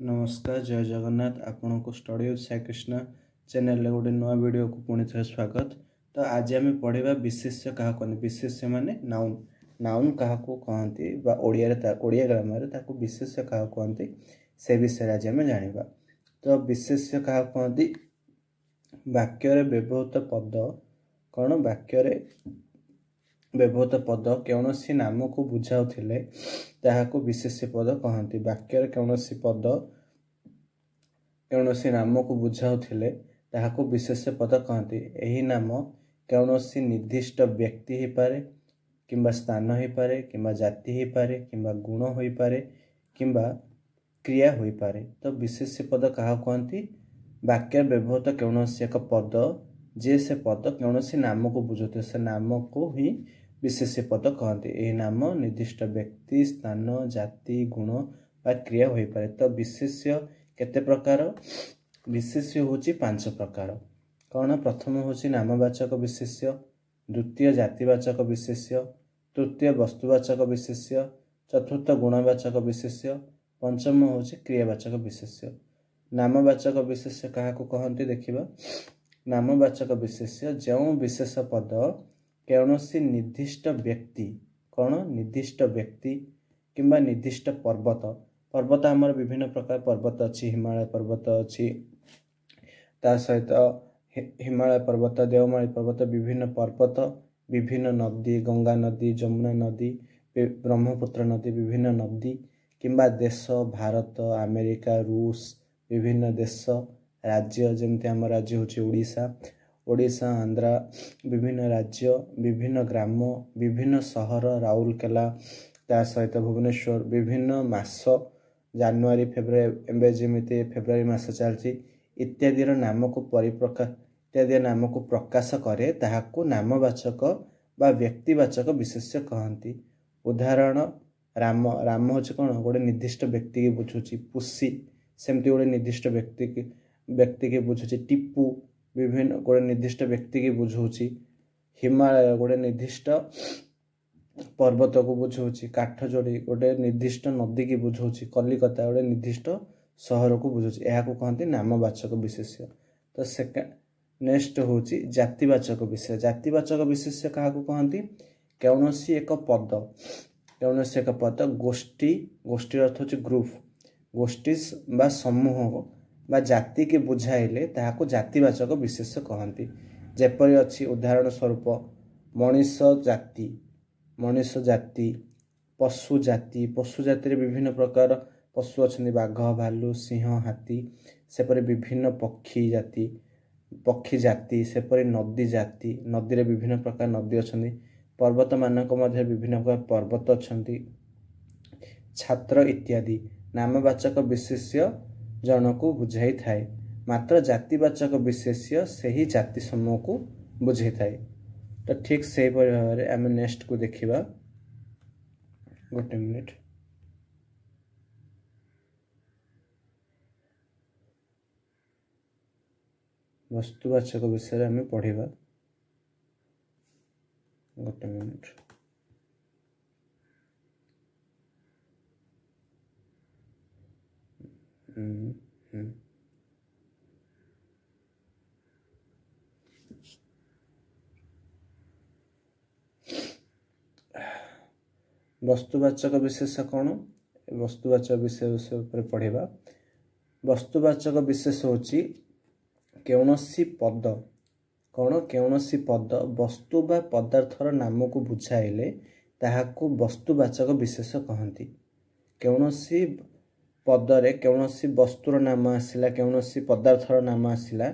ନମସ୍କାର, ଜୟ ଜଗନ୍ନାଥ। ଆପଣଙ୍କୁ study with Saikrishna ଚ୍ୟାନେଲରେ ଗୋଟେ ନୂଆ ଭିଡ଼ିଓକୁ ପୁଣି ଥରେ ସ୍ୱାଗତ। ତ ଆଜି ଆମେ ପଢ଼ିବା ବିଶେଷ୍ୟ କାହାକୁ କହନ୍ତି। ବିଶେଷ୍ୟ ମାନେ ନାଉନ୍। ନାଉନ୍ କାହାକୁ କହନ୍ତି ବା ଓଡ଼ିଆରେ ଓଡ଼ିଆ ଗ୍ରାମରେ ତାକୁ ବିଶେଷ୍ୟ କାହାକୁ କହନ୍ତି, ସେ ବିଷୟରେ ଆଜି ଆମେ ଜାଣିବା। ତ ବିଶେଷ୍ୟ କାହାକୁ କହନ୍ତି? ବାକ୍ୟରେ ବ୍ୟବହୃତ ପଦ କ'ଣ? ବାକ୍ୟରେ ବ୍ୟବହୃତ ପଦ କୌଣସି ନାମକୁ ବୁଝାଉଥିଲେ ତାହାକୁ ବିଶେଷ୍ୟ ପଦ କହନ୍ତି। ବାକ୍ୟରେ କୌଣସି ପଦ କୌଣସି ନାମକୁ ବୁଝାଉଥିଲେ ତାହାକୁ ବିଶେଷ୍ୟ ପଦ କହନ୍ତି। ଏହି ନାମ କୌଣସି ନିର୍ଦ୍ଦିଷ୍ଟ ବ୍ୟକ୍ତି ହେଇପାରେ, କିମ୍ବା ସ୍ଥାନ ହେଇପାରେ, କିମ୍ବା ଜାତି ହେଇପାରେ, କିମ୍ବା ଗୁଣ ହୋଇପାରେ, କିମ୍ବା କ୍ରିୟା ହୋଇପାରେ। ତ ବିଶେଷ୍ୟ ପଦ କାହାକୁ କହନ୍ତି? ବାକ୍ୟରେ ବ୍ୟବହୃତ କୌଣସି ଏକ ପଦ, ଯେ ସେ ପଦ କୌଣସି ନାମକୁ ବୁଝାଉଥିବ, ସେ ନାମକୁ ହିଁ ବିଶେଷ୍ୟ ପଦ କହନ୍ତି। ଏହି ନାମ ନିର୍ଦ୍ଦିଷ୍ଟ ବ୍ୟକ୍ତି, ସ୍ଥାନ, ଜାତି, ଗୁଣ ବା କ୍ରିୟା ହୋଇପାରେ। ତ ବିଶେଷ୍ୟ କେତେ ପ୍ରକାର? ବିଶେଷ୍ୟ ହେଉଛି 5 ପ୍ରକାର। କ'ଣ? ପ୍ରଥମ ହେଉଛି ନାମବାଚକ ବିଶେଷ୍ୟ, ଦ୍ୱିତୀୟ ଜାତିବାଚକ ବିଶେଷ୍ୟ, ତୃତୀୟ ବସ୍ତୁବାଚକ ବିଶେଷ୍ୟ, ଚତୁର୍ଥ ଗୁଣବାଚକ ବିଶେଷ୍ୟ, ପଞ୍ଚମ ହେଉଛି କ୍ରିୟାବାଚକ ବିଶେଷ୍ୟ। ନାମବାଚକ ବିଶେଷ୍ୟ କାହାକୁ କହନ୍ତି ଦେଖିବା। ନାମବାଚକ ବିଶେଷ୍ୟ ଯେଉଁ ବିଶେଷ ପଦ କୌଣସି ନିର୍ଦ୍ଦିଷ୍ଟ ବ୍ୟକ୍ତି, କ'ଣ? ନିର୍ଦ୍ଦିଷ୍ଟ ବ୍ୟକ୍ତି କିମ୍ବା ନିର୍ଦ୍ଦିଷ୍ଟ ପର୍ବତ। ପର୍ବତ ଆମର ବିଭିନ୍ନ ପ୍ରକାର ପର୍ବତ ଅଛି। ହିମାଳୟ ପର୍ବତ ଅଛି, ତା ସହିତ ହିମାଳୟ ପର୍ବତ, ଦେଓମାଳି ପର୍ବତ, ବିଭିନ୍ନ ପର୍ବତ, ବିଭିନ୍ନ ନଦୀ, ଗଙ୍ଗା ନଦୀ, ଯମୁନା ନଦୀ, ବ୍ରହ୍ମପୁତ୍ର ନଦୀ, ବିଭିନ୍ନ ନଦୀ, କିମ୍ବା ଦେଶ, ଭାରତ, ଆମେରିକା, ରୁଷ, ବିଭିନ୍ନ ଦେଶ, ରାଜ୍ୟ, ଯେମିତି ଆମ ରାଜ୍ୟ ହେଉଛି ଓଡ଼ିଶା, ଓଡ଼ିଶା, ଆନ୍ଧ୍ରା, ବିଭିନ୍ନ ରାଜ୍ୟ, ବିଭିନ୍ନ ଗ୍ରାମ, ବିଭିନ୍ନ ସହର, ରାଉରକେଲା, ତା ସହିତ ଭୁବନେଶ୍ୱର, ବିଭିନ୍ନ ମାସ, ଜାନୁଆରୀ, ଫେବୃଆରୀ, ଏବେ ଯେମିତି ଫେବୃଆରୀ ମାସ ଚାଲିଛି, ଇତ୍ୟାଦିର ନାମକୁ ଇତ୍ୟାଦି ନାମକୁ ପ୍ରକାଶ କରେ, ତାହାକୁ ନାମବାଚକ ବା ବ୍ୟକ୍ତିବାଚକ ବିଶେଷ୍ୟ କହନ୍ତି। ଉଦାହରଣ ରାମ। ରାମ ହେଉଛି କ'ଣ? ଗୋଟେ ନିର୍ଦ୍ଦିଷ୍ଟ ବ୍ୟକ୍ତିକି ବୁଝୁଛି। ପୁଷି ସେମିତି ଗୋଟେ ନିର୍ଦ୍ଦିଷ୍ଟ ବ୍ୟକ୍ତିକି ବୁଝୁଛି। ଟିପୁ ବିଭିନ୍ନ ଗୋଟେ ନିର୍ଦ୍ଦିଷ୍ଟ ବ୍ୟକ୍ତିକି ବୁଝଉଛି। ହିମାଳୟ ଗୋଟେ ନିର୍ଦ୍ଦିଷ୍ଟ ପର୍ବତକୁ ବୁଝଉଛି। କାଠଯୋଡ଼ି ଗୋଟେ ନିର୍ଦ୍ଦିଷ୍ଟ ନଦୀକି ବୁଝଉଛି। କଲିକତା ଗୋଟେ ନିର୍ଦ୍ଦିଷ୍ଟ ସହରକୁ ବୁଝଉଛି। ଏହାକୁ କହନ୍ତି ନାମବାଚକ ବିଶେଷ୍ୟ। ତ ନେକ୍ସଟ ହେଉଛି ଜାତିବାଚକ ବିଶେଷ୍ୟ। ଜାତିବାଚକ ବିଶେଷ୍ୟ କାହାକୁ କହନ୍ତି? କୌଣସି ଏକ ପଦ, କୌଣସି ଏକ ପଦ ଗୋଷ୍ଠୀ, ଗୋଷ୍ଠୀର ଅର୍ଥ ହେଉଛି ଗ୍ରୁପ, ଗୋଷ୍ଠୀ ବା ସମୂହ ବା ଜାତିକି ବୁଝାଇଲେ ତାହାକୁ ଜାତିବାଚକ ବିଶେଷ୍ୟ କହନ୍ତି। ଯେପରି ଅଛି ଉଦାହରଣ ସ୍ୱରୂପ ମଣିଷ ଜାତି, ମଣିଷ ଜାତି, ପଶୁ ଜାତି। ପଶୁ ଜାତିରେ ବିଭିନ୍ନ ପ୍ରକାର ପଶୁ ଅଛନ୍ତି, ବାଘ, ଭାଲୁ, ସିଂହ, ହାତୀ। ସେପରି ବିଭିନ୍ନ ପକ୍ଷୀ ଜାତି, ପକ୍ଷୀ ଜାତି। ସେପରି ନଦୀ ଜାତି, ନଦୀରେ ବିଭିନ୍ନ ପ୍ରକାର ନଦୀ ଅଛନ୍ତି। ପର୍ବତମାନଙ୍କ ମଧ୍ୟରେ ବିଭିନ୍ନ ପ୍ରକାର ପର୍ବତ ଅଛନ୍ତି। ଛାତ୍ର ଇତ୍ୟାଦି। ନାମବାଚକ ବିଶେଷ୍ୟ ଜଣକୁ ବୁଝାଇଥାଏ, ମାତ୍ର ଜାତିବାଚକ ବିଶେଷ୍ୟ ସେହି ଜାତି ସମୂହକୁ ବୁଝାଇଥାଏ। ତ ଠିକ୍ ସେହିପରି ଭାବରେ ଆମେ ନେକ୍ସଟକୁ ଦେଖିବା। ଗୋଟେ ମିନିଟ୍। ବସ୍ତୁବାଚକ ବିଷୟରେ ଆମେ ପଢ଼ିବା। ଗୋଟେ ମିନିଟ୍। ବସ୍ତୁବାଚକ ବିଶେଷ କ'ଣ? ବସ୍ତୁବାଚକ ବିଶେଷ ଉପରେ ପଢ଼ିବା। ବସ୍ତୁବାଚକ ବିଶେଷ ହେଉଛି କୌଣସି ପଦ, କ'ଣ? କୌଣସି ପଦ ବସ୍ତୁ ବା ପଦାର୍ଥର ନାମକୁ ବୁଝାଇଲେ ତାହାକୁ ବସ୍ତୁବାଚକ ବିଶେଷ କହନ୍ତି। କୌଣସି ପଦରେ କୌଣସି ବସ୍ତୁର ନାମ ଆସିଲା, କୌଣସି ପଦାର୍ଥର ନାମ ଆସିଲା,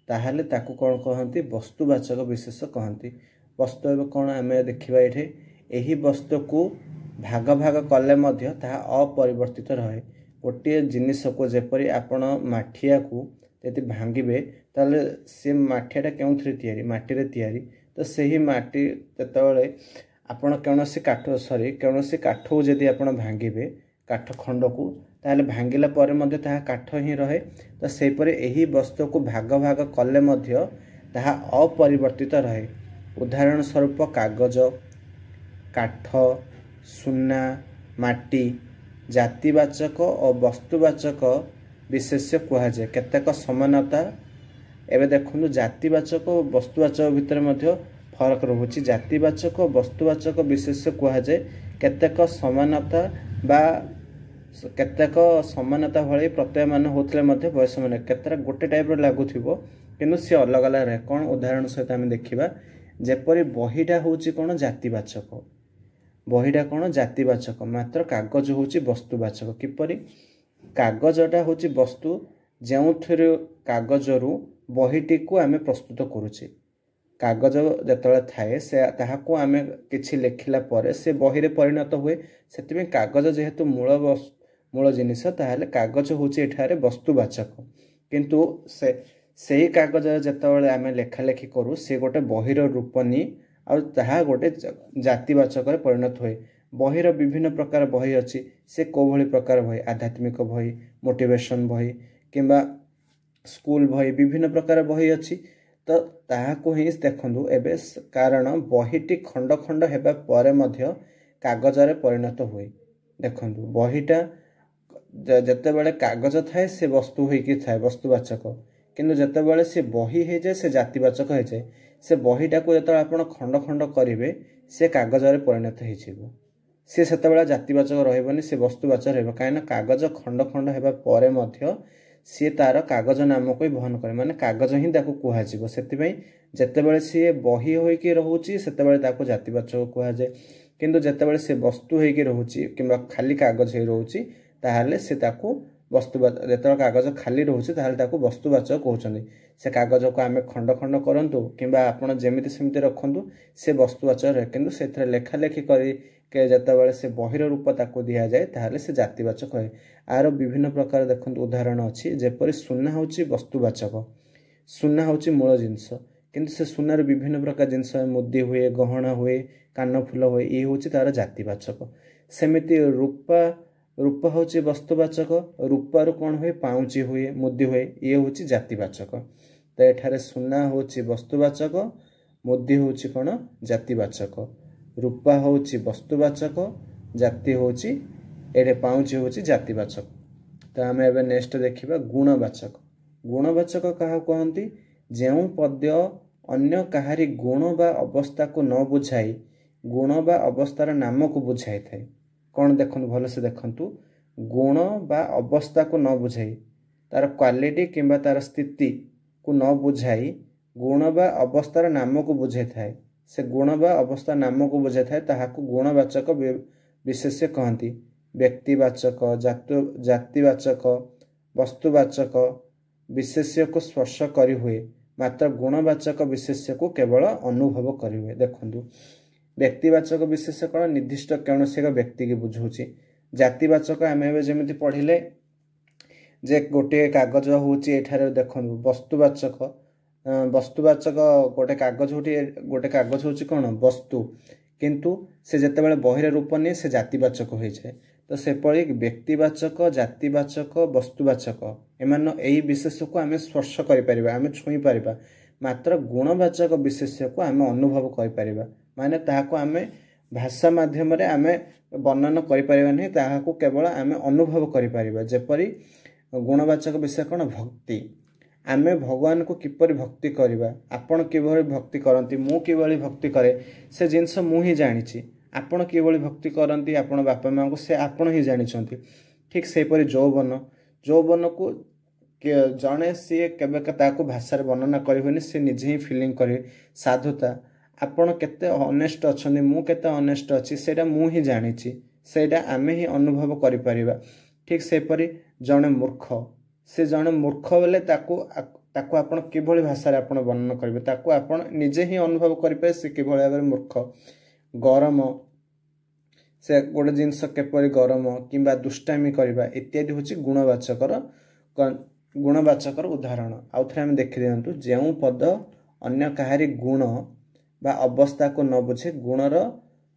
ତାହେଲେ ତାକୁ କ'ଣ କହନ୍ତି? ବସ୍ତୁବାଚକ ବିଶେଷ କହନ୍ତି। ବସ୍ତୁ ଏବେ କ'ଣ ଆମେ ଦେଖିବା ଏଠି। ଏହି ବସ୍ତୁକୁ ଭାଗ ଭାଗ କଲେ ମଧ୍ୟ ତାହା ଅପରିବର୍ତ୍ତିତ ରହେ। ଗୋଟିଏ ଜିନିଷକୁ ଯେପରି ଆପଣ ମାଠିଆକୁ ଯଦି ଭାଙ୍ଗିବେ, ତାହେଲେ ସେ ମାଠିଆଟା କେଉଁଥିରେ ତିଆରି? ମାଟିରେ ତିଆରି। ତ ସେହି ମାଟି ଯେତେବେଳେ ଆପଣ କୌଣସି କାଠ, ସରି, କୌଣସି କାଠକୁ ଯଦି ଆପଣ ଭାଙ୍ଗିବେ, କାଠ ଖଣ୍ଡକୁ, ତାହେଲେ ଭାଙ୍ଗିଲା ପରେ ମଧ୍ୟ ତାହା କାଠ ହିଁ ରହେ। ତ ସେହିପରି ଏହି ବସ୍ତୁକୁ ଭାଗ ଭାଗ କଲେ ମଧ୍ୟ ତାହା ଅପରିବର୍ତ୍ତିତ ରହେ। ଉଦାହରଣ ସ୍ୱରୂପ କାଗଜ, କାଠ, ସୁନା, ମାଟି। ଜାତିବାଚକ ଓ ବସ୍ତୁବାଚକ ବିଶେଷ୍ୟ କୁହାଯାଏ। କେତେକ ସମାନତା, ଏବେ ଦେଖନ୍ତୁ ଜାତିବାଚକ ଓ ବସ୍ତୁବାଚକ ଭିତରେ ମଧ୍ୟ ଫରକ ରହୁଛି। ଜାତିବାଚକ ଓ ବସ୍ତୁବାଚକ ବିଶେଷ୍ୟ କୁହାଯାଏ। କେତେକ ସମାନତା ବା କେତେକ ସମାନତା ଭଳି ପ୍ରତ୍ୟୟମାନ ହେଉଥିଲେ ମଧ୍ୟ ବୈଷମ୍ୟ, କେତେଟା ଗୋଟେ ଟାଇପ୍ର ଲାଗୁଥିବ କିନ୍ତୁ ସିଏ ଅଲଗା ଅଲଗା ରହେ। କ'ଣ ଉଦାହରଣ ସହିତ ଆମେ ଦେଖିବା। ଯେପରି ବହିଟା ହେଉଛି କ'ଣ? ଜାତିବାଚକ। ବହିଟା କ'ଣ? ଜାତିବାଚକ। ମାତ୍ର କାଗଜ ହେଉଛି ବସ୍ତୁବାଚକ। କିପରି? କାଗଜଟା ହେଉଛି ବସ୍ତୁ, ଯେଉଁଥିରୁ କାଗଜରୁ ବହିଟିକୁ ଆମେ ପ୍ରସ୍ତୁତ କରୁଛେ। କାଗଜ ଯେତେବେଳେ ଥାଏ, ସେ ତାହାକୁ ଆମେ କିଛି ଲେଖିଲା ପରେ ସେ ବହିରେ ପରିଣତ ହୁଏ। ସେଥିପାଇଁ କାଗଜ ଯେହେତୁ ମୂଳ ଜିନିଷ, ତାହେଲେ କାଗଜ ହେଉଛି ଏଠାରେ ବସ୍ତୁବାଚକ। କିନ୍ତୁ ସେ ସେଇ କାଗଜ ଯେତେବେଳେ ଆମେ ଲେଖାଲେଖି କରୁ, ସେ ଗୋଟେ ବହିର ରୂପ ନିଏ ଆଉ ତାହା ଗୋଟେ ଜାତିବାଚକରେ ପରିଣତ ହୁଏ। ବହିର ବିଭିନ୍ନ ପ୍ରକାର ବହି ଅଛି। ସେ କେଉଁଭଳି ପ୍ରକାର ବହି? ଆଧ୍ୟାତ୍ମିକ ବହି, ମୋଟିଭେସନ୍ ବହି କିମ୍ବା ସ୍କୁଲ ବହି, ବିଭିନ୍ନ ପ୍ରକାର ବହି ଅଛି। ତ ତାହାକୁ ହିଁ ଦେଖନ୍ତୁ ଏବେ, କାରଣ ବହିଟି ଖଣ୍ଡ ଖଣ୍ଡ ହେବା ପରେ ମଧ୍ୟ କାଗଜରେ ପରିଣତ ହୁଏ। ଦେଖନ୍ତୁ, ବହିଟା ଯେତେବେଳେ କାଗଜ ଥାଏ ସେ ବସ୍ତୁ ହୋଇକି ଥାଏ, ବସ୍ତୁବାଚକ। କିନ୍ତୁ ଯେତେବେଳେ ସେ ବହି ହେଇଯାଏ, ସେ ଜାତିବାଚକ ହେଇଯାଏ। ସେ ବହିଟାକୁ ଯେତେବେଳେ ଆପଣ ଖଣ୍ଡ ଖଣ୍ଡ କରିବେ, ସେ କାଗଜରେ ପରିଣତ ହେଇଯିବ। ସେ ସେତେବେଳେ ଜାତିବାଚକ ରହିବନି, ସେ ବସ୍ତୁବାଚକ ରହିବ। କାହିଁକିନା କାଗଜ ଖଣ୍ଡ ଖଣ୍ଡ ହେବା ପରେ ମଧ୍ୟ ସିଏ ତାର କାଗଜ ନାମକୁ ହିଁ ବହନ କରେ, ମାନେ କାଗଜ ହିଁ ତାକୁ କୁହାଯିବ। ସେଥିପାଇଁ ଯେତେବେଳେ ସିଏ ବହି ହୋଇକି ରହୁଛି, ସେତେବେଳେ ତାକୁ ଜାତିବାଚକ କୁହାଯାଏ। କିନ୍ତୁ ଯେତେବେଳେ ସେ ବସ୍ତୁ ହେଇକି ରହୁଛି କିମ୍ବା ଖାଲି କାଗଜ ହେଇ ରହୁଛି, ତାହେଲେ ସେ ତାକୁ ବସ୍ତୁ, ଯେତେବେଳେ କାଗଜ ଖାଲି ରହୁଛି ତାହେଲେ ତାକୁ ବସ୍ତୁବାଚକ କହୁଛନ୍ତି। ସେ କାଗଜକୁ ଆମେ ଖଣ୍ଡ ଖଣ୍ଡ କରନ୍ତୁ କିମ୍ବା ଆପଣ ଯେମିତି ସେମିତି ରଖନ୍ତୁ, ସେ ବସ୍ତୁବାଚକ ରହେ। କିନ୍ତୁ ସେଥିରେ ଲେଖାଲେଖି କରି ଯେତେବେଳେ ସେ ବହିର ରୂପ ତାକୁ ଦିଆଯାଏ, ତାହେଲେ ସେ ଜାତିବାଚକ ହୁଏ। ଆର ବିଭିନ୍ନ ପ୍ରକାର ଦେଖନ୍ତୁ ଉଦାହରଣ ଅଛି। ଯେପରି ସୁନା ହେଉଛି ବସ୍ତୁବାଚକ। ସୁନା ହେଉଛି ମୂଳ ଜିନିଷ, କିନ୍ତୁ ସେ ସୁନାର ବିଭିନ୍ନ ପ୍ରକାର ଜିନିଷ, ମୁଦି ହୁଏ, ଗହଣା ହୁଏ, କାନଫୁଲ ହୁଏ, ଇଏ ହେଉଛି ତାର ଜାତିବାଚକ। ସେମିତି ରୂପା, ରୂପା ହେଉଛି ବସ୍ତୁବାଚକ। ରୂପାରୁ କ'ଣ ହୁଏ? ପାଉଁଜି ହୁଏ, ମୁଦି ହୁଏ, ଇଏ ହେଉଛି ଜାତିବାଚକ। ତ ଏଠାରେ ସୁନା ହେଉଛି ବସ୍ତୁବାଚକ, ମୁଦି ହେଉଛି କ'ଣ? ଜାତିବାଚକ। ରୂପା ହେଉଛି ବସ୍ତୁବାଚକ, ଜାତି ହେଉଛି ଏଠି ପାଉଁଜି ହେଉଛି ଜାତିବାଚକ। ତ ଆମେ ଏବେ ନେକ୍ସଟ ଦେଖିବା ଗୁଣବାଚକ। ଗୁଣବାଚକ କାହାକୁ କହନ୍ତି? ଯେଉଁ ପଦ୍ୟ ଅନ୍ୟ କାହାରି ଗୁଣ ବା ଅବସ୍ଥାକୁ ନ ବୁଝାଇ ଗୁଣ ବା ଅବସ୍ଥାର ନାମକୁ ବୁଝାଇଥାଏ। କ'ଣ ଦେଖନ୍ତୁ, ଭଲସେ ଦେଖନ୍ତୁ। ଗୁଣ ବା ଅବସ୍ଥାକୁ ନ ବୁଝାଇ, ତାର କ୍ୱାଲିଟି କିମ୍ବା ତାର ସ୍ଥିତିକୁ ନ ବୁଝାଇ ଗୁଣ ବା ଅବସ୍ଥାର ନାମକୁ ବୁଝାଇଥାଏ, ସେ ଗୁଣ ବା ଅବସ୍ଥା ନାମକୁ ବୁଝାଇଥାଏ, ତାହାକୁ ଗୁଣବାଚକ ବିଶେଷ୍ୟ କହନ୍ତି। ବ୍ୟକ୍ତିବାଚକ, ଜାତିବାଚକ, ବସ୍ତୁବାଚକ ବିଶେଷ୍ୟକୁ ସ୍ପର୍ଶ କରିହୁଏ, ମାତ୍ର ଗୁଣବାଚକ ବିଶେଷ୍ୟକୁ କେବଳ ଅନୁଭବ କରିହୁଏ। ଦେଖନ୍ତୁ, ବ୍ୟକ୍ତିବାଚକ ବିଶେଷ୍ୟ କ'ଣ? ନିର୍ଦ୍ଦିଷ୍ଟ କୌଣସି ଏକ ବ୍ୟକ୍ତିକି ବୁଝାଉଛି। ଜାତିବାଚକ ଆମେ ଏବେ ଯେମିତି ପଢ଼ିଲେ ଯେ ଗୋଟିଏ କାଗଜ ହେଉଛି, ଏଠାରେ ଦେଖନ୍ତୁ ବସ୍ତୁବାଚକ। ବସ୍ତୁବାଚକ ଗୋଟେ କାଗଜ ହେଉଛି, ଗୋଟେ କାଗଜ ହେଉଛି କ'ଣ? ବସ୍ତୁ। କିନ୍ତୁ ସେ ଯେତେବେଳେ ବହିର ରୂପ ନିଏ, ସେ ଜାତିବାଚକ ହୋଇଯାଏ। ତ ସେପରି ବ୍ୟକ୍ତିବାଚକ, ଜାତିବାଚକ, ବସ୍ତୁବାଚକ ଏମାନ ଏଇ ବିଶେଷକୁ ଆମେ ସ୍ପର୍ଶ କରିପାରିବା, ଆମେ ଛୁଇଁ ପାରିବା, ମାତ୍ର ଗୁଣବାଚକ ବିଶେଷ୍ୟକୁ ଆମେ ଅନୁଭବ କରିପାରିବା। ମାନେ ତାହାକୁ ଆମେ ଭାଷା ମାଧ୍ୟମରେ ଆମେ ବର୍ଣ୍ଣନ କରିପାରିବା ନାହିଁ, ତାହାକୁ କେବଳ ଆମେ ଅନୁଭବ କରିପାରିବା। ଯେପରି ଗୁଣବାଚକ ବିଷୟ କ'ଣ? ଭକ୍ତି। ଆମେ ଭଗବାନଙ୍କୁ କିପରି ଭକ୍ତି କରିବା, ଆପଣ କିଭଳି ଭକ୍ତି କରନ୍ତି, ମୁଁ କିଭଳି ଭକ୍ତି କରେ, ସେ ଜିନିଷ ମୁଁ ହିଁ ଜାଣିଛି। ଆପଣ କିଭଳି ଭକ୍ତି କରନ୍ତି ଆପଣ ବାପା ମାଆଙ୍କୁ, ସେ ଆପଣ ହିଁ ଜାଣିଛନ୍ତି। ଠିକ୍ ସେହିପରି ଯୌବନ, ଯୌବନକୁ ଜଣେ ସିଏ କେବେ ତାକୁ ଭାଷାରେ ବର୍ଣ୍ଣନା କରିହୁଏନି, ସେ ନିଜେ ହିଁ ଫିଲିଂ କରିବେ। ସାଧୁତା, ଆପଣ କେତେ ଅନେଷ୍ଟ ଅଛନ୍ତି, ମୁଁ କେତେ ଅନେଷ୍ଟ ଅଛି, ସେଇଟା ମୁଁ ହିଁ ଜାଣିଛି, ସେଇଟା ଆମେ ହିଁ ଅନୁଭବ କରିପାରିବା। ଠିକ୍ ସେହିପରି ଜଣେ ମୂର୍ଖ, ସେ ଜଣେ ମୂର୍ଖ ବୋଲେ ତାକୁ ଆପଣ କିଭଳି ଭାଷାରେ ଆପଣ ବର୍ଣ୍ଣନା କରିବେ? ତାକୁ ଆପଣ ନିଜେ ହିଁ ଅନୁଭବ କରିପାରିବେ ସେ କିଭଳି ଭାବରେ ମୂର୍ଖ। ଗରମ, ସେ ଗୋଟେ ଜିନିଷ କିପରି ଗରମ କିମ୍ବା ଦୁଷ୍ଟାମି କରିବା ଇତ୍ୟାଦି ହେଉଛି ଗୁଣବାଚକର ଉଦାହରଣ। ଆଉ ଥରେ ଆମେ ଦେଖିଦିଅନ୍ତୁ। ଯେଉଁ ପଦ ଅନ୍ୟ କାହାରି ଗୁଣ ବା ଅବସ୍ଥାକୁ ନ ବୁଝେ ଗୁଣର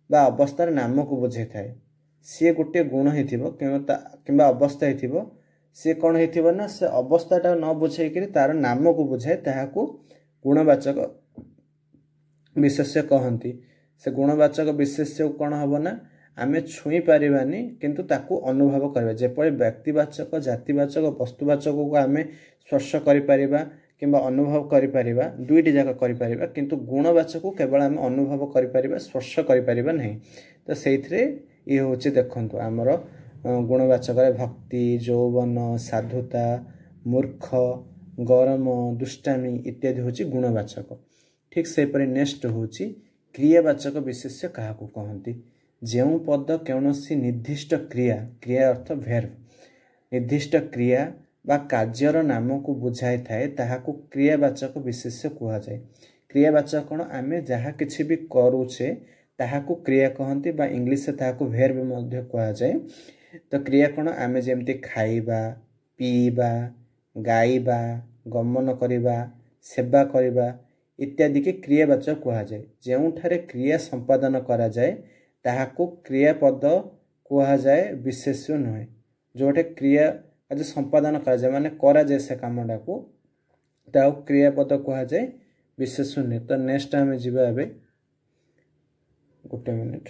ବା ଅବସ୍ଥାର ନାମକୁ ବୁଝେଇଥାଏ, ସିଏ ଗୋଟିଏ ଗୁଣ ହେଇଥିବ କିମ୍ବା ଅବସ୍ଥା ହେଇଥିବ, ସିଏ କ'ଣ ହେଇଥିବ ନା ସେ ଅବସ୍ଥାଟା ନ ବୁଝେଇକିରି ତାର ନାମକୁ ବୁଝାଏ, ତାହାକୁ ଗୁଣବାଚକ ବିଶେଷ୍ୟ କହନ୍ତି। ସେ ଗୁଣବାଚକ ବିଶେଷ୍ୟ କ'ଣ ହେବ ନା ଆମେ ଛୁଇଁ ପାରିବାନି କିନ୍ତୁ ତାକୁ ଅନୁଭବ କରିବା। ଯେପରି ବ୍ୟକ୍ତିବାଚକ, ଜାତିବାଚକ, ବସ୍ତୁବାଚକକୁ ଆମେ ସ୍ପର୍ଶ କରିପାରିବା କିମ୍ବା ଅନୁଭବ କରିପାରିବା, ଦୁଇଟି ଯାକ କରିପାରିବା, କିନ୍ତୁ ଗୁଣବାଚକକୁ କେବଳ ଆମେ ଅନୁଭବ କରିପାରିବା, ସ୍ପର୍ଶ କରିପାରିବା ନାହିଁ। ତ ସେଇଥିରେ ଇଏ ହେଉଛି, ଦେଖନ୍ତୁ ଆମର ଗୁଣବାଚକରେ ଭକ୍ତି, ଯୌବନ, ସାଧୁତା, ମୂର୍ଖ, ଗରମ, ଦୁଷ୍ଟାମି ଇତ୍ୟାଦି ହେଉଛି ଗୁଣବାଚକ। ଠିକ୍ ସେହିପରି ନେକ୍ସଟ ହେଉଛି କ୍ରିୟାବାଚକ ବିଶେଷ୍ୟ କାହାକୁ କହନ୍ତି? ଯେଉଁ ପଦ କୌଣସି ନିର୍ଦ୍ଦିଷ୍ଟ କ୍ରିୟା, କ୍ରିୟା ଅର୍ଥ ଭେର୍ବ, ନିର୍ଦ୍ଦିଷ୍ଟ କ୍ରିୟା ବା କାର୍ଯ୍ୟର ନାମକୁ ବୁଝାଇଥାଏ ତାହାକୁ କ୍ରିୟାବାଚକ ବିଶେଷ୍ୟ କୁହାଯାଏ। କ୍ରିୟାବାଚକ କ'ଣ? ଆମେ ଯାହା କିଛି ବି କରୁଛେ ତାହାକୁ କ୍ରିୟା କହନ୍ତି ବା ଇଂଲିଶରେ ତାହାକୁ ଭେର୍ବ ମଧ୍ୟ କୁହାଯାଏ। ତ କ୍ରିୟା କ'ଣ? ଆମେ ଯେମିତି ଖାଇବା, ପିଇବା, ଗାଇବା, ଗମନ କରିବା, ସେବା କରିବା ଇତ୍ୟାଦିକି କ୍ରିୟାବାଚକ କୁହାଯାଏ। ଯେଉଁଠାରେ କ୍ରିୟା ସମ୍ପାଦନ କରାଯାଏ ତାହାକୁ କ୍ରିୟାପଦ କୁହାଯାଏ, ବିଶେଷ୍ୟ ନୁହେଁ। ଯେଉଁଠି କ୍ରିୟା କାର୍ଯ୍ୟ ସମ୍ପାଦନ କରାଯାଏ ମାନେ କରାଯାଏ ସେ କାମଟାକୁ, ତାହାକୁ କ୍ରିୟାପଦ କୁହାଯାଏ, ବିଶେଷ୍ୟ ନୁହେଁ। ତ ନେକ୍ସଟ ଆମେ ଯିବା ଏବେ, ଗୋଟେ ମିନିଟ୍।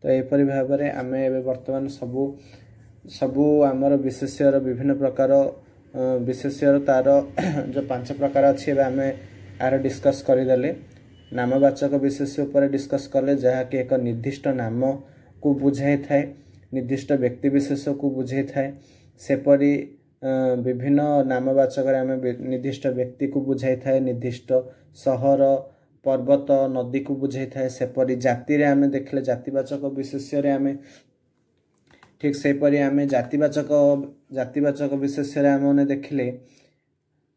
ତ ଏହିପରି ଭାବରେ ଆମେ ଏବେ ବର୍ତ୍ତମାନ ସବୁ ସବୁ ଆମର ବିଶେଷ୍ୟର ବିଭିନ୍ନ ପ୍ରକାର ବିଶେଷ୍ୟର ତାର ଯେଉଁ 5 ପ୍ରକାର ଅଛି ଏବେ ଆମେ ଏହାର ଡିସ୍କସ୍ କରିଦେଲେ। ନାମବାଚକ ବିଶେଷ୍ୟ ଉପରେ ଡିସ୍କସ୍ କଲେ, ଯାହାକି ଏକ ନିର୍ଦ୍ଦିଷ୍ଟ ନାମକୁ ବୁଝାଇଥାଏ, ନିର୍ଦ୍ଦିଷ୍ଟ ବ୍ୟକ୍ତି ବିଶେଷକୁ ବୁଝାଇଥାଏ। ସେପରି ବିଭିନ୍ନ ନାମବାଚକରେ ଆମେ ନିର୍ଦ୍ଦିଷ୍ଟ ବ୍ୟକ୍ତିକୁ ବୁଝାଇଥାଏ, ନିର୍ଦ୍ଦିଷ୍ଟ ସହର, ପର୍ବତ, ନଦୀକୁ ବୁଝାଇଥାଏ। ସେପରି ଜାତିରେ ଆମେ ଦେଖିଲେ ଜାତିବାଚକ ବିଶେଷ୍ୟରେ ଆମେ ଠିକ୍ ସେହିପରି ଆମେ ଜାତିବାଚକ ବିଶେଷ୍ୟରେ ଆମେ ଦେଖିଲେ,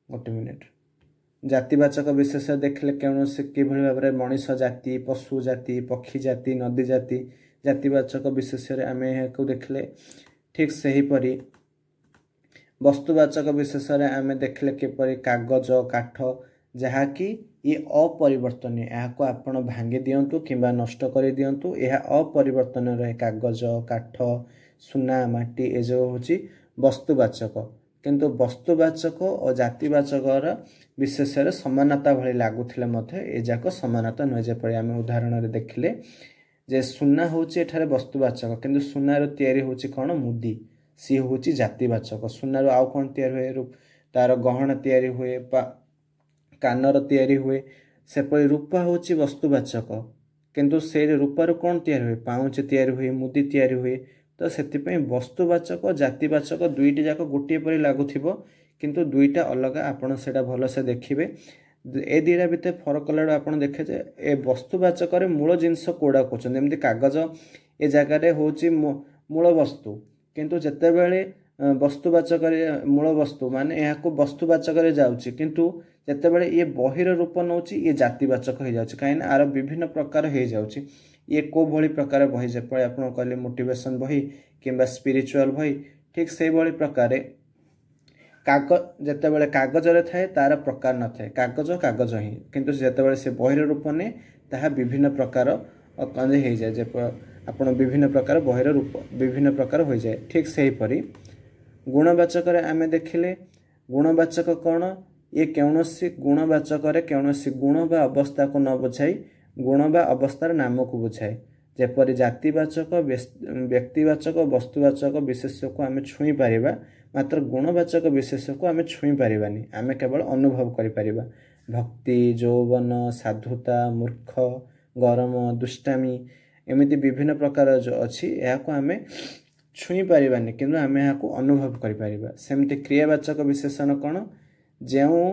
ଗୋଟେ ମିନିଟ୍, ଜାତିବାଚକ ବିଶେଷ୍ୟ ଦେଖିଲେ କୌଣସି କିଭଳି ଭାବରେ ମଣିଷ ଜାତି, ପଶୁ ଜାତି, ପକ୍ଷୀ ଜାତି, ନଦୀ ଜାତି, ଜାତିବାଚକ ବିଶେଷ୍ୟରେ ଆମେ ଏହାକୁ ଦେଖିଲେ। ଠିକ୍ ସେହିପରି ବସ୍ତୁବାଚକ ବିଶେଷରେ ଆମେ ଦେଖିଲେ କିପରି କାଗଜ, କାଠ, ଯାହାକି ଇଏ ଅପରିବର୍ତ୍ତନୀୟ, ଏହାକୁ ଆପଣ ଭାଙ୍ଗି ଦିଅନ୍ତୁ କିମ୍ବା ନଷ୍ଟ କରିଦିଅନ୍ତୁ, ଏହା ଅପରିବର୍ତ୍ତନୀୟ ରହେ। କାଗଜ, କାଠ, ସୁନା, ମାଟି ଏସବୁ ହେଉଛି ବସ୍ତୁବାଚକ। କିନ୍ତୁ ବସ୍ତୁବାଚକ ଓ ଜାତିବାଚକର ବିଶେଷରେ ସମାନତା ଭଳି ଲାଗୁଥିଲେ ମଧ୍ୟ ଏଯାକ ସମାନତା ନୁହେଁ। ଯେପରି ଆମେ ଉଦାହରଣରେ ଦେଖିଲେ ଯେ ସୁନା ହେଉଛି ଏଠାରେ ବସ୍ତୁବାଚକ, କିନ୍ତୁ ସୁନାରୁ ତିଆରି ହେଉଛି କ'ଣ? ମୁଦି, ସିଏ ହେଉଛି ଜାତିବାଚକ। ସୁନାରୁ ଆଉ କ'ଣ ତିଆରି ହୁଏ? ତାର ଗହଣା ତିଆରି ହୁଏ, କାନର ତିଆରି ହୁଏ। ସେପରି ରୂପା ହେଉଛି ବସ୍ତୁବାଚକ, କିନ୍ତୁ ସେଇ ରୂପାରୁ କ'ଣ ତିଆରି ହୁଏ? ପାଉଁଜି ତିଆରି ହୁଏ, ମୁଦି ତିଆରି ହୁଏ। ତ ସେଥିପାଇଁ ବସ୍ତୁବାଚକ, ଜାତିବାଚକ ଦୁଇଟି ଯାକ ଗୋଟିଏ ପରି ଲାଗୁଥିବ, କିନ୍ତୁ ଦୁଇଟା ଅଲଗା। ଆପଣ ସେଇଟା ଭଲସେ ଦେଖିବେ। ଏ ଦୁଇଟା ଭିତରେ ଫରକ କଲାବେଳକୁ ଆପଣ ଦେଖିବେ ଯେ ଏ ବସ୍ତୁବାଚକରେ ମୂଳ ଜିନିଷ କେଉଁଟା କହୁଛନ୍ତି। ଯେମିତି କାଗଜ ଏ ଜାଗାରେ ହେଉଛି ମୂଳ ବସ୍ତୁ, କିନ୍ତୁ ଯେତେବେଳେ ବସ୍ତୁବାଚକରେ ମୂଳ ବସ୍ତୁ ମାନେ ଏହାକୁ ବସ୍ତୁବାଚକରେ ଯାଉଛି, କିନ୍ତୁ ଯେତେବେଳେ ଇଏ ବହିର ରୂପ ନେଉଛି ଇଏ ଜାତିବାଚକ ହେଇଯାଉଛି, କାହିଁକିନା ଆର ବିଭିନ୍ନ ପ୍ରକାର ହେଇଯାଉଛି। ଇଏ କେଉଁ ଭଳି ପ୍ରକାର ବହି, ଯେପରି ଆପଣ କହିଲେ ମୋଟିଭେସନ୍ ବହି କିମ୍ବା ସ୍ପିରିଚୁଆଲ୍ ବହି, ଠିକ୍ ସେଇଭଳି ପ୍ରକାରେ ଯେତେବେଳେ କାଗଜରେ ଥାଏ ତାର ପ୍ରକାର ନଥାଏ, କାଗଜ କାଗଜ ହିଁ, କିନ୍ତୁ ଯେତେବେଳେ ସେ ବହିର ରୂପ ନିଏ ତାହା ବିଭିନ୍ନ ପ୍ରକାର ହେଇଯାଏ। ଯେପ ଆପଣ ବିଭିନ୍ନ ପ୍ରକାର ବହିର ରୂପ ବିଭିନ୍ନ ପ୍ରକାର ହୋଇଯାଏ। ଠିକ୍ ସେହିପରି ଗୁଣବାଚକରେ ଆମେ ଦେଖିଲେ ଗୁଣବାଚକ କ'ଣ? ଇଏ କୌଣସି ଗୁଣବାଚକରେ କୌଣସି ଗୁଣ ବା ଅବସ୍ଥାକୁ ନ ବୁଝାଇ ଗୁଣ ବା ଅବସ୍ଥାର ନାମକୁ ବୁଝାଏ। ଯେପରି ଜାତିବାଚକ, ବ୍ୟକ୍ତିବାଚକ, ବସ୍ତୁବାଚକ ବିଶେଷ୍ୟକୁ ଆମେ ଛୁଇଁ ପାରିବା, ମାତ୍ର ଗୁଣବାଚକ ବିଶେଷ୍ୟକୁ ଆମେ ଛୁଇଁ ପାରିବାନି, ଆମେ କେବଳ ଅନୁଭବ କରିପାରିବା। ଭକ୍ତି, ଯୌବନ, ସାଧୁତା, ମୂର୍ଖ, ଗରମ, ଦୁଷ୍ଟାମି ଏମିତି ବିଭିନ୍ନ ପ୍ରକାର ଯେଉଁ ଅଛି ଏହାକୁ ଆମେ ଛୁଇଁ ପାରିବାନି, କିନ୍ତୁ ଆମେ ଏହାକୁ ଅନୁଭବ କରିପାରିବା। ସେମିତି କ୍ରିୟାବାଚକ ବିଶେଷଣ କ'ଣ? ଯେଉଁ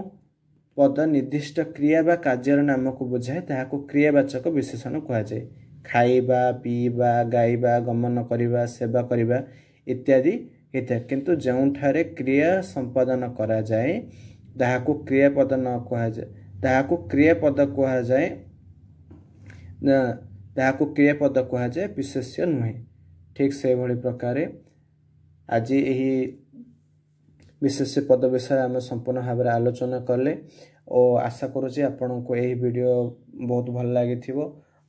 ପଦ ନିର୍ଦ୍ଦିଷ୍ଟ କ୍ରିୟା ବା କାର୍ଯ୍ୟର ନାମକୁ ବୁଝାଏ ତାହାକୁ କ୍ରିୟାବାଚକ ବିଶେଷଣ କୁହାଯାଏ। ଖାଇବା, ପିଇବା, ଗାଇବା, ଗମନ କରିବା, ସେବା କରିବା ଇତ୍ୟାଦି ହେଇଥାଏ। କିନ୍ତୁ ଯେଉଁଠାରେ କ୍ରିୟା ସମ୍ପାଦନ କରାଯାଏ ତାହାକୁ କ୍ରିୟାପଦ ନ କୁହାଯାଏ, ତାହାକୁ କ୍ରିୟାପଦ କୁହାଯାଏ, ତାହାକୁ କ୍ରିୟାପଦ କୁହାଯାଏ, ବିଶେଷ୍ୟ ନୁହେଁ। ଠିକ୍ ସେଇଭଳି ପ୍ରକାରେ ଆଜି ଏହି ବିଶେଷ୍ୟ ପଦ ବିଷୟରେ ଆମେ ସମ୍ପୂର୍ଣ୍ଣ ଭାବରେ ଆଲୋଚନା କଲେ ଓ ଆଶା କରୁଛି ଆପଣଙ୍କୁ ଏହି ଭିଡ଼ିଓ ବହୁତ ଭଲ ଲାଗିଥିବ।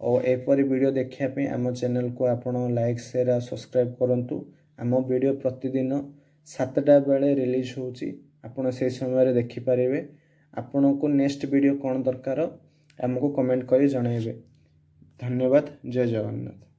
ଓ ଏପରି ଭିଡ଼ିଓ ଦେଖିବା ପାଇଁ ଆମ ଚ୍ୟାନେଲକୁ ଆପଣ ଲାଇକ୍, ସେୟାର ଆଉ ସବସ୍କ୍ରାଇବ୍ କରନ୍ତୁ। ଆମ ଭିଡ଼ିଓ ପ୍ରତିଦିନ 7ଟା ବେଳେ ରିଲିଜ୍ ହେଉଛି, ଆପଣ ସେହି ସମୟରେ ଦେଖିପାରିବେ। ଆପଣଙ୍କୁ ନେକ୍ସଟ ଭିଡ଼ିଓ କ'ଣ ଦରକାର ଆମକୁ କମେଣ୍ଟ କରି ଜଣାଇବେ। ଧନ୍ୟବାଦ, ଜୟ ଜଗନ୍ନାଥ।